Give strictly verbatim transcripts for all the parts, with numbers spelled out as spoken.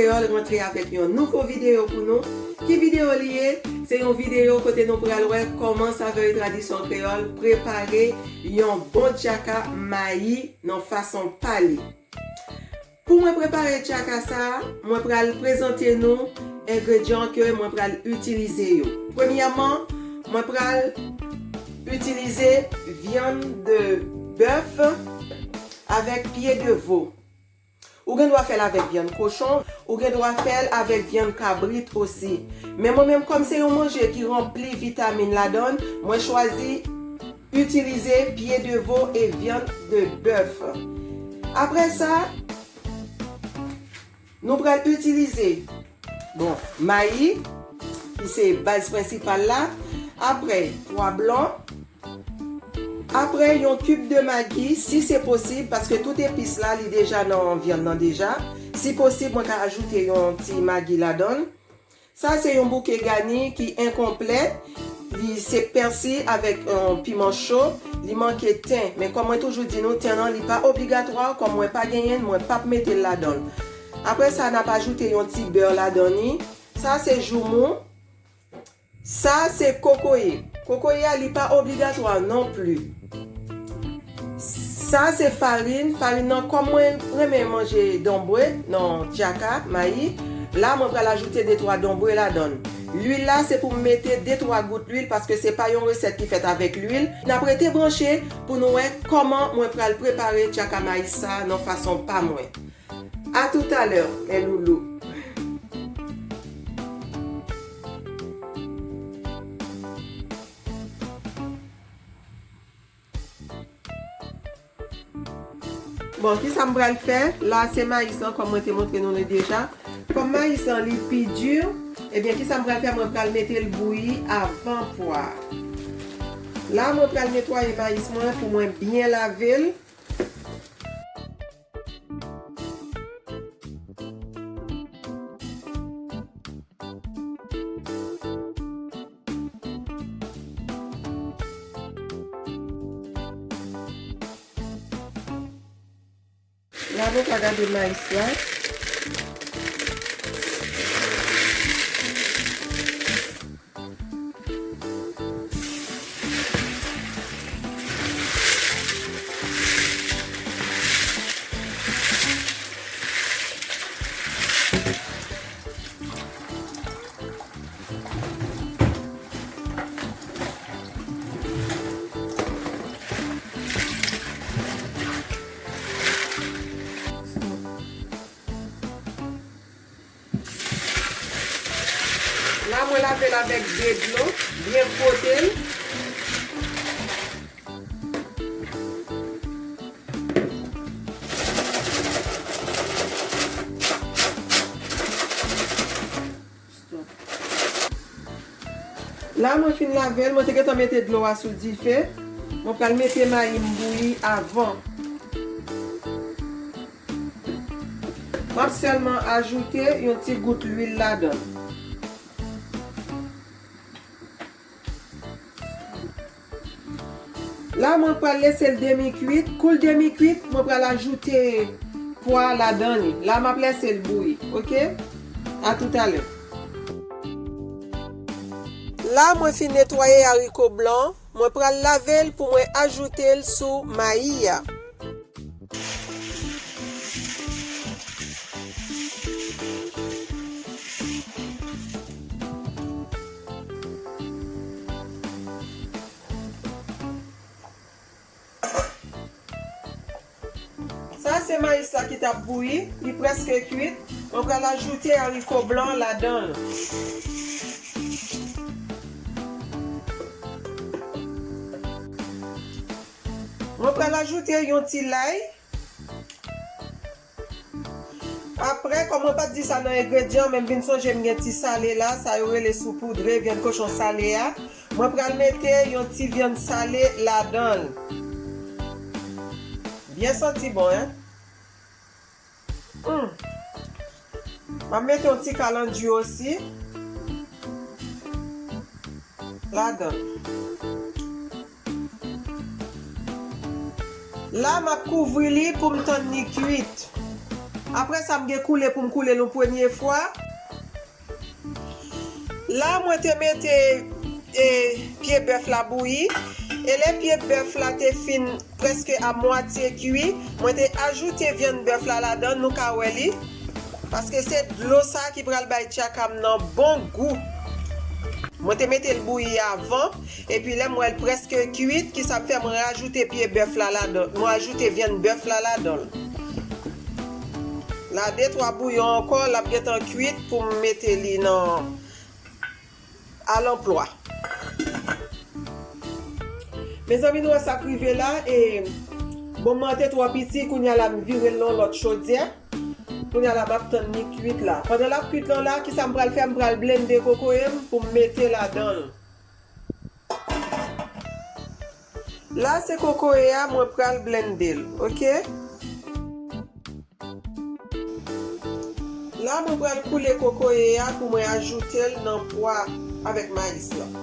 Kreyòl rantre avèk yon nouvo videyo pou nou. Ki videyo li ye? Se yon videyo kote nou pral wè kòman Saveurs et Traditions Créoles prepare yon bon tchaka mayi nan fason pa li. Pou mwen prepare tchaka sa a, mwen pral prezante nou engredyan ke mwen pral itilize yo. Premyèman, mwen pral itilize vyann de bèf avèk pye de vo. Ou gen dwa fè l avèk vyann kochon, ou gen dwa fè l avèk vyann kabrit osi. Men mwen menm, kòm se yon manje ki ranpli vitamin ladan l, mwen chwazi itilize pye de vo e vyann de bèf. Apre sa, nou pral itilize, bon, mayi, ki se baz prensipal la. Apre, pwa blan. Apre, yon kib de magi, si se posib, paske tout epis la, li deja nan vyann nan deja. Si posib, mwen ka ajoute yon ti magi ladan l. Sa se yon bouke gani ki enkonplè. Li se pèsi avèk, euh, piman cho. Li manke ten. Men kòm mwen toujou di nou, ten an, li pa obligatwa. Kòm mwen pa genyen l, mwen p ap mete l ladan l. Apre sa, n ap ajoute yon ti bè ladan li. Sa se joumou. Sa se kokoye. Kokoye a, li pa obligatwa non pli. Sa se farin. Farin nan, kòm mwen renmen manje donbwe nan tchaka mayi, la mwen pral ajoute de twa donbwe ladan l. Lwil la, se pou m mete de twa gout lwil, paske se pa yon resèt ki fèt avèk lwil. N ap rete branche pou nou wè kòman mwen pral prepare tchaka mayi sa nan fason pa mwen. À tout à l'heure, mes loulous. Bon, kisa m pral fè? La, se mayis lan, kòm mwen te montre nou li deja. Kòm mayis lan, li pi di, ebyen, kisa m pral fè? Mwen pral mete l bouyi avan pwa. La, mwen pral netwaye mayis mwen pou mwen byen lave l. La nou ka gade mayis la. La, mwen lave l avèk de dlo, byen fwote l. Stop. La, mwen fin lave l, mwen te gentan mete dlo a sou dife. Mwen pral mete mayi m bouyi avan. M ap sèlman ajoute yon ti gout lwil ladan l. La, mwen pral lese l demi kwit. Kou l demi kwit, mwen pral ajoute pwa ladan li. La, m ap lese l bouyi, oke? A toutalè. La, mwen fin netwaye ariko blan. Mwen pral lave l pou mwen ajoute l sou mayi a. Sa se mayis la ki t ap bouyi, li prèske kwit. Mwen pral ajoute ariko blan ladan l. Mwen pral ajoute yon ti lay. Apre, kòm mwen pa t di sa nan engredyan, men m vin sonje m gen ti sale la, sa yo rele soupoudre, vyann kochon sale a. Mwen pral mete yon ti vyann sale ladan l. Byen santi bon, en. Hmm. M ap mete yon ti kalandji osi ladan l. La, m ap kouvri li pou m tann li kwit. Apre sa, m gen koule pou m koule l yon premye fwa. La, mwen te mete, e, pye bèf la bouyi. E lè pye bèf la te fin prèske a mwatye kwi, mwen te ajoute vyann bèf la ladan, nou ka wè li. Paske se dlo sa ki pral bay tchaka m nan bon gou. Mwen te mete l bouyi avan, epi lè m wè l prèske kwit, kisa m fè, mwen rajoute pye bèf la ladan, mwen ajoute vyann bèf la ladan l. La de twa bouyon ankò, l ap gentan kwit pou m mete li nan alanplwa. Mezanmi, nou wè sa k rive la, e bonm nan te twò piti, kounye a la m vire l nan yon lòt chodyè. Kounye a la m ap tann li kwit la. Pandan l ap kwit lan la, kisa m pral fè? M pral blende kokoye m pou m mete ladan l. La se kokoye a, mwen pral blende l, oke? La mwen pral koule kokoye a pou mwen ajoute l nan pwa avèk mayis lan.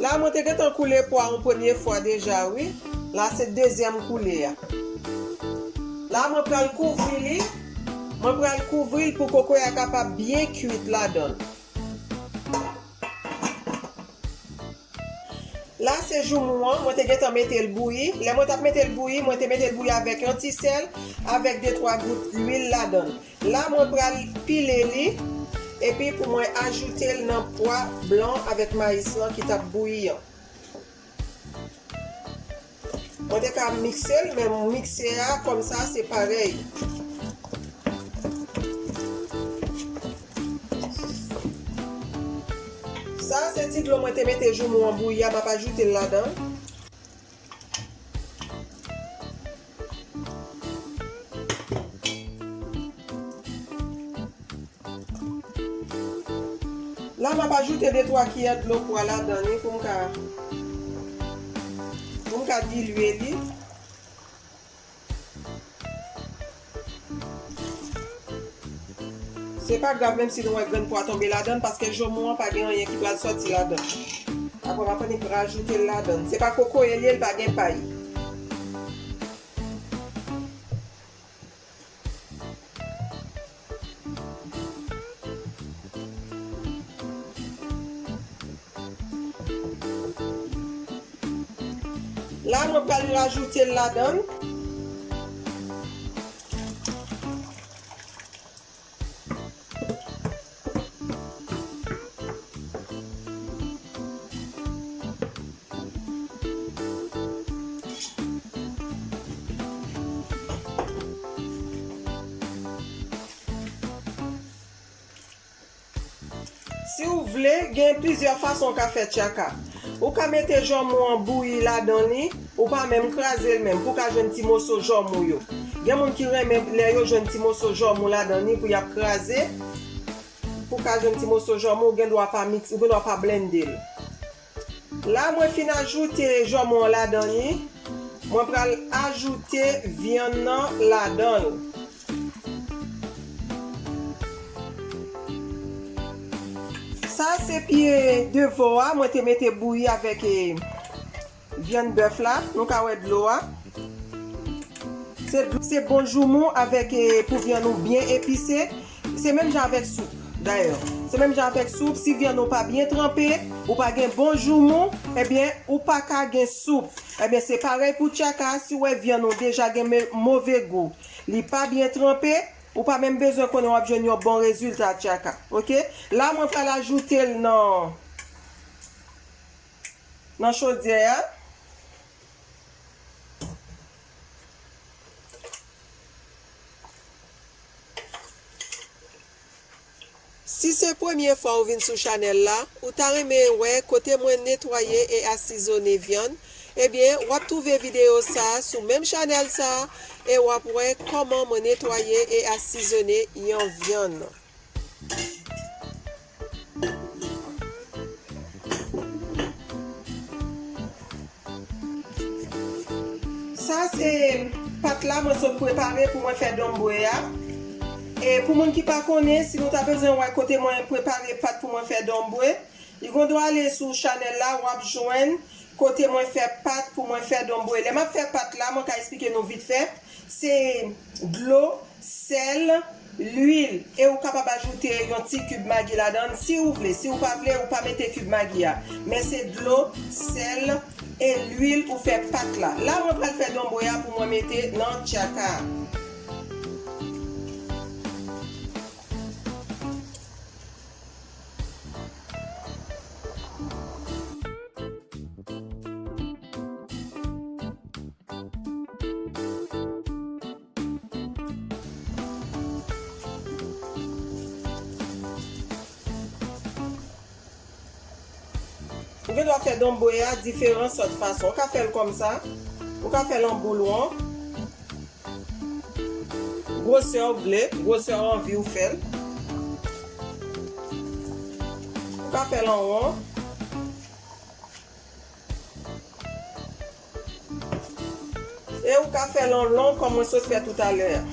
La mwen te gentan koule pwa yon premye fwa deja wi. La se dezyèm koule a. La mwen pral kouvri li. Mwen pral kouvri l pou kokoye a kapab byen kwit ladan l. La se joumou an, mwen te gentan mete l bouyi. Lè mwen t ap mete l bouyi, mwen te mete l bouyi avèk yon ti sèl, avèk de twa gout lwil ladan l. La mwen pral pile li, epi pou mwen ajoute l nan pwa blan avèk mayis lan ki t ap bouyi an. Mwen te ka mikse l, men mikse a kòmsa se parèy. Sa se ti dlo mwen te mete joumou an bouyi a, m ap ajoute l ladan. La m ap ajoute de twa kiyè dlo pwa ladan li pou m ka, pou m ka dilye li. Se pa grav menm si nou wè grenn pwa tonbe ladan l, paske joumou an pa gen anyen ki pral sòti ladan l. Apre m ap annik rajoute l ladan l. Se pa kokoye l ye, l pa gen pay. La mwen pral rajoute l ladan l. Si w vle, gen plizyè fason w ka fè tchaka. Ou ka mete janmou an bouyi ladan li, ou pa menm kraze l menm, pou w ka jwenn ti moso janmou yo. Gen moun ki renmen lè yo jwenn ti moso janmou ladan li pou y ap kraze. Pou w ka jwenn ti moso janmou, ou gen dwa pa miks, ou gen dwa pa blende l. La, mwen fin ajoute janmou an ladan li. Mwen pral ajoute vyann nan ladan l. Sa se pye de vo a, mwen te mete bouyi avèk, eh, vyann bèf la. Nou ka wè dlo a. Se dlo, se bon joumou avèk, eh, pou vyann ou byen epise. Se menm jan avèk soup, dayè. Se menm jan avèk soup, si vyann ou pa byen tranpe, ou pa gen bon joumou, ebyen, ou pa ka gen soup. Ebyen, se parèy pou tchaka, si w wè vyann ou deja gen me-, move gou, li pa byen tranpe, ou pa menm bezwen konnen w ap jwenn yon bon rezilta tchaka. Oke? La, mwen pral ajoute l nan, nan chodyè a. Si se premye fwa ou vin sou chanèl la, ou ta renmen wè kote mwen netwaye e asizone vyann, ebyen, w ap twouve videyo sa a sou menm chanèl sa a e w ap wè kòman mwen netwaye e asizone yon vyann. Sa se pat la mwen sot prepare pou mwen fè donbwe a. E pou moun ki pa konnen, si nou ta bezwen wè kote mwen prepare pat pou mwen fè donbwe, li gendwa ale sou chanèl la, w ap jwenn kote mwen fè pat pou mwen fè donbwe. Lè m ap fè pat la, mwen ka eksplike nou vit fè. Se dlo, sèl, lwil, e ou kapab ajoute yon ti kib magi ladan l si ou vle. Si ou pa vle, ou pa mete kib magi a. Men se dlo, sèl e lwil ou fè pat la. La, mwen pral fè donbwe a pou mwen mete nan tchaka a. Ou gendwa fè donbwe a diferan sòt fason. Ou ka fè l kòmsa, ou ka fè l an boul won. Gwosè w vle, gwosè w anvi ou fè l. Ou ka fè l an won. E ou ka fè l an long kòm mwen sot fè toutalè a.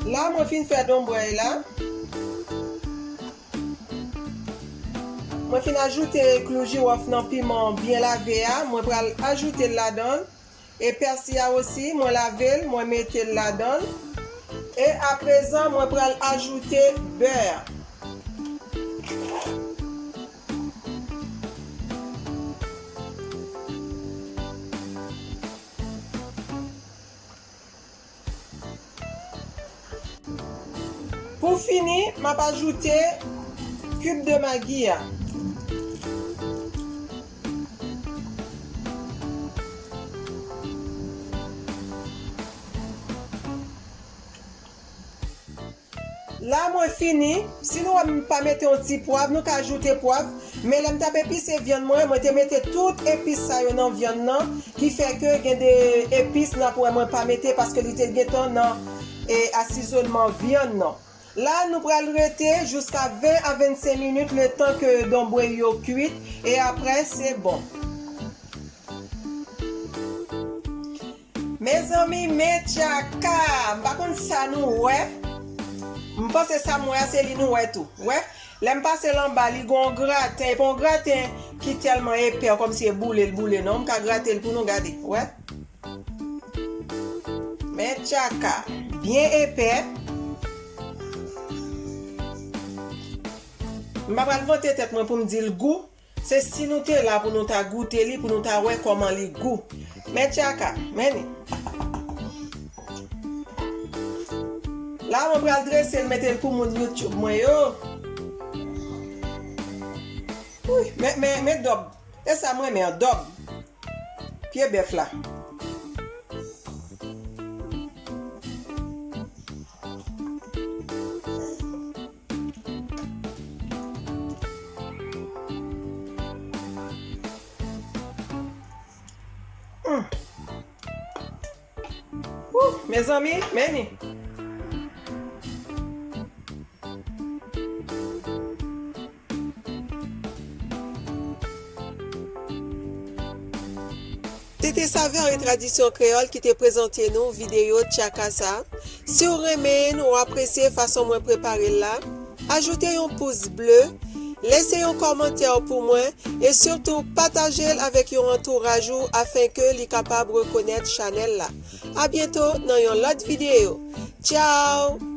La, mwen fin fè donbwe la. Mwen fin ajoute klou jiwòf nan piman byen lave a. Mwen pral ajoute l ladan l. E pèsi a osi, mwen lave l, mwen mete l ladan l. E aprezan, mwen pral ajoute bè. Pou fini, m ap ajoute kib de magi a. La, mwen fini. Si nou wè m pa mete yon ti pwav, nou ka ajoute pwav. Men lè m t ap epise vyann mwen, mwen te mete tout epis sa yo nan vyann nan, ki fè ke gen de epis n ap wè mwen pa mete paske li te gentan nan, e, asizonman vyann nan. La, nou pral rete jiska ven a vennsenk minit, letan ke donbwe yo kwit, e apre, se bon. Mezanmi, men tchaka! M pa konn sa nou wè. M panse sa m wè a, se li nou wè tou. Wè? Lè m pase l anba, li gon graten. E pa yon graten ki tèlman epè, kòmsi e boule l boule, non. M ka grate l pou nou gade. Wè? Men tchaka. Byen epè. M pa pral vante tèt mwen pou m di l gou. Se si nou te la pou nou ta goute li, pou nou ta wè kòman li gou. Men tchaka, men li. La, mwen pral drese l, mete l pou moun YouTube mwen yo. Wi, men, men, men dòb. E sa mwen renmen an, dòb. Pye bèf la. Hmm. Wouh, mezanmi, men li. Se te Savè e Tradisyon Kreyòl ki te prezante nou videyo tchaka sa. Si w renmen l, ou apresye fason mwen prepare l la, ajoute yon pous ble, lese yon kòmantè pou mwen, e sitou pataje l avèk yon antouraj ou afenke li kapab rekonèt chanèl la. A byento nan yon lòt videyo. Tchao!